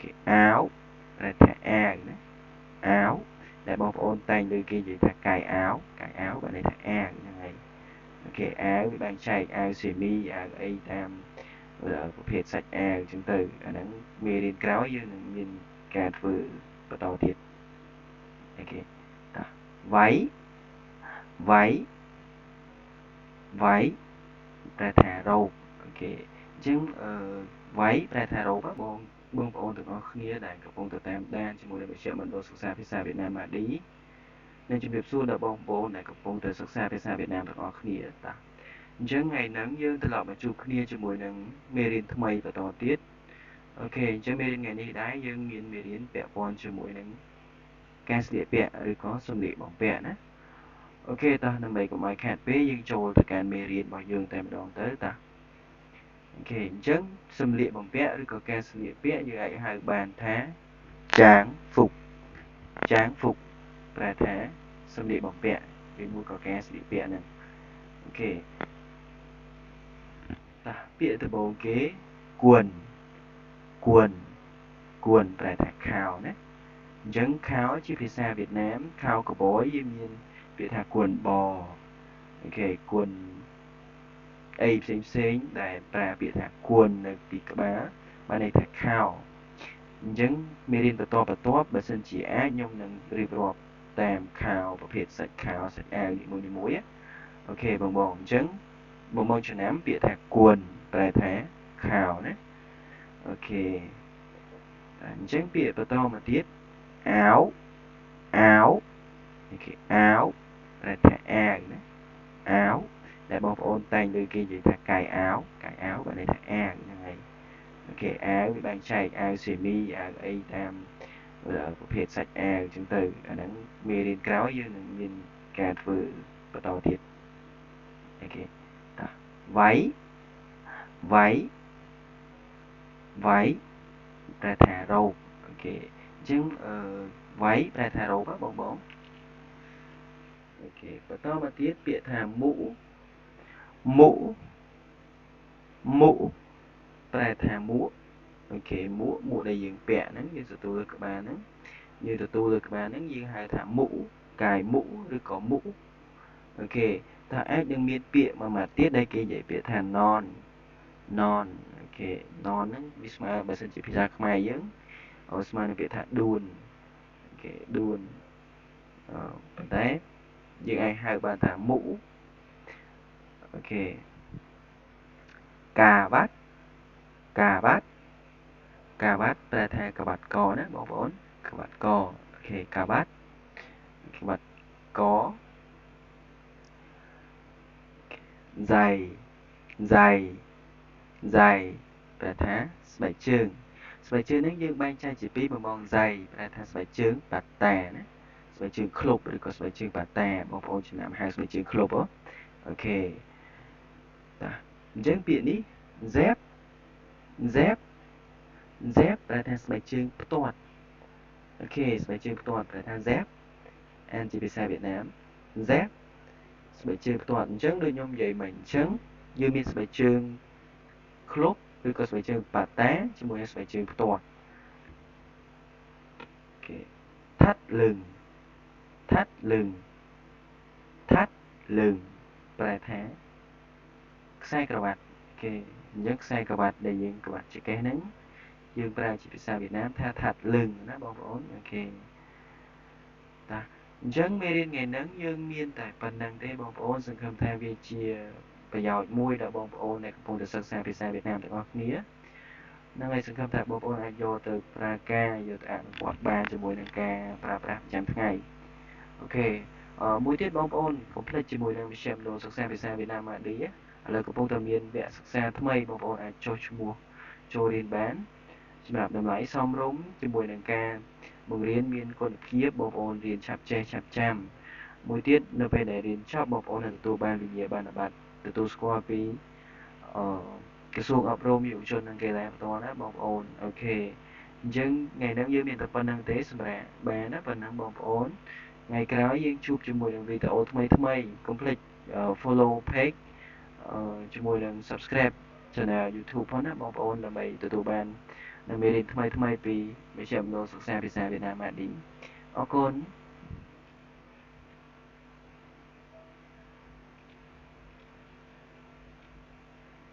គេអាវប្រែថាអាវណាអាវដែលបងប្អូនតែងលើគេនិយាយថាកាយអាវកាយអាវបានន័យថាអាវហ្នឹងហើយ។ OK អាវវាបែងចែកអាវសេមីអាវអីតាមប្រភេទសាច់អាវអញ្ចឹងទៅអាហ្នឹងមេរៀនក្រោយយើងនឹងមានការធ្វើបន្តទៀត។ OK តោះ váy váy váy ប្រែថារ៉ូប។ OK អញ្ចឹងអឺ váy ប្រែថារ៉ូបបងបងប្អូនទាំងអស់គ្នាដែលកំពុងទៅតាមដានជាមួយនឹងវិជ្ជាមណ្ឌលសិក្សាភាសាវៀតណាមម៉ាឌីនិងជំរាបសួរដល់បងប្អូនដែលកំពុងទៅសិក្សាភាសាវៀតណាមទាំងអស់គ្នា។ តាអញ្ចឹងថ្ងៃហ្នឹងយើងត្រឡប់មកជួបគ្នាជាមួយនឹងមេរៀនថ្មីបន្តទៀត។ OK អញ្ចឹងមេរៀនថ្ងៃនេះដែរយើងមានមេរៀនពាក់ព័ន្ធជាមួយនឹងការស្លៀកពាក់ឬក៏សម្លៀកបំពាក់ណា។ OK តោះដើម្បីកុំឲ្យខាតពេលយើងចូលទៅកាន់មេរៀនរបស់យើងតែម្ដងទៅ។ តោះ OK អញ្ចឹងសម្លៀកបំពាក់ឬក៏ការស្លៀកពាក់យើងអាចហៅបានថាtrang phục trang phục ប្រែថាសម្លៀកបំពាក់ឬមួយក៏ការស្លៀកពាក់ហ្នឹង។ OK តោះពាក្យដំបូងគេ quần quần quần ប្រែថាខោណា។ អញ្ចឹងខោជាភាសាវៀតណាមខោកបយយើងមានពាក្យថា quần bò OK quần អីផ្សេងផ្សេងដែលប្រើពាក្យថា quần នៅពីក្បាលបានន័យថាខោ។ អញ្ចឹងមេរៀនបន្តបន្ទាប់បើសិនជាអាចខ្ញុំនឹងរៀបរាប់តាមខោប្រភេទសាច់ខោសាច់អាវនីមួយៗ។ OK បងបងអញ្ចឹងបងបងចំណាំពាក្យថា quần ប្រែថាខោណា។ OK អញ្ចឹងពាក្យបន្តមកទៀតអាវអាវ OK អាវប្រែថាអាវណាអាវដែលបងប្អូនតែងលើគេនិយាយថាកាយអាវកាយអាវបានន័យថាអាវហ្នឹងហើយ។ OK អាវវាបែងចែកអាវសេមីអាវអីតាមប្រភេទសាច់អាវអញ្ចឹងទៅអាហ្នឹងមេរៀនក្រោយយើងនឹងមានការធ្វើបន្តទៀត។ OK តោះ váy váy váy ប្រែថារ៉ូប។ OK អញ្ចឹងអឺ váy ប្រែថារ៉ូបបងបង។ OK បន្តមកទៀតពាក្យថា mũ mũ mũ ប្រែថាមួក។ OK មួកមួកដែលយើងពាក់ហ្នឹងយើងទទួលលើក្បាលហ្នឹងយើងទទួលលើក្បាលហ្នឹងយើងហៅថា mũ កាយ mũ ឬក៏ mũ។ OK តើអាចនឹងមានពាក្យមួយម៉ាត់ទៀតដែលគេនិយាយពាក្យថា nón nón។ OK nón ហ្នឹងវាស្មើបើសិនជាភាសាខ្មែរយើងស្មើនឹងពាក្យថាដួន។ OK ដួនប៉ុន្តែយើងអាចហៅបានថា mũ។ OK កាវ៉ាត់កាវ៉ាត់កាវ៉ាត់ប្រែថាក្បាត់កណាបងប្អូនក្បាត់ក។ OK កាវ៉ាត់ក្បាត់ក giày giày giày ប្រែថាស្បែកជើងស្បែកជើងហ្នឹងយើងបែងចែកជាពីរបងបង giày ប្រែថាស្បែកជើងប៉ាតាណាស្បែកជើងឃ្លុបឬក៏ស្បែកជើងប៉ាតាបងប្អូនចំណាំហៅស្បែកជើងឃ្លុប។ OK តាអញ្ចឹងពាក្យនេះ dép dép dép ប្រែថាស្បែកជើងផ្ទាត់។ OK ស្បែកជើងផ្ទាត់ប្រែថា dép អានជាភាសាវៀតណាម dép ស្បែកជើងផ្ទាត់។ អញ្ចឹងដូចខ្ញុំនិយាយមិញអញ្ចឹងយើងមានស្បែកជើងឃ្លុបឬក៏ស្បែកជើងប៉ាតាជាមួយនឹងស្បែកជើងផ្ទាត់។ OK thắt lưng thắt lưng thắt lưng ប្រែថាខ្សែក្រវ៉ាត់។ គេអញ្ចឹងខ្សែក្រវ៉ាត់ដែលយើងក្រវ៉ាត់ចង្កេះហ្នឹងយើងប្រើជាភាសាវៀតណាមថា thắt lưng ណាបងប្អូន។ OK តាអញ្ចឹងមេរៀនថ្ងៃហ្នឹងយើងមានតែប៉ុណ្្នឹងទេបងប្អូនសង្ឃឹមថាវាជាប្រយោជន៍មួយដល់បងប្អូនដែលកំពុងតែសិក្សាភាសាវៀតណាមទាំងអស់គ្នានឹងហើយសង្ឃឹមថាបងប្អូនអាចយកទៅប្រើការយកទៅអនុវត្តបានជាមួយនឹងការប្រើប្រាស់ប្រចាំថ្ងៃ។ OK មួយទៀតបងប្អូនកុំភ្លេចជាមួយនឹងវិជ្ជាមណ្ឌលសិក្សាភាសាវៀតណាមម៉ាឌីឥឡូវកំពុងតែមានវគ្គសិក្សាថ្មីបងប្អូនអាចចុះឈ្មោះចូលរៀនបានសម្រាប់តម្លៃសមរម្យជាមួយនឹងការបង្រៀនមានគុណភាពបងប្អូនរៀនឆាប់ចេះឆាប់ចាំមួយទៀតនៅពេលដែលរៀនចប់បងប្អូននឹងទទួលបានវិញ្ញាបនបត្រទទួលស្គាល់ពីអឺក្រសួងអប់រំយុវជននិងកីឡាផ្ទាល់ណាបងប្អូន។ OK អញ្ចឹងថ្ងៃហ្នឹងយើងមានតែប៉ុណ្្នឹងទេសម្រាប់បានណាប៉ុណ្ណឹងបងប្អូនថ្ងៃក្រោយយើងជួបជាមួយនឹងវីដេអូថ្មីថ្មីកុំភ្លេច follow page ជាមួយនឹង subscribe channel YouTube ផងណាបងប្អូនដើម្បីទទួលបាន នៅមេរៀនថ្មីថ្មីពីមជ្ឈមណ្ឌលសិក្សាភាសាវៀតណាមម៉ាឌីអរគុណ។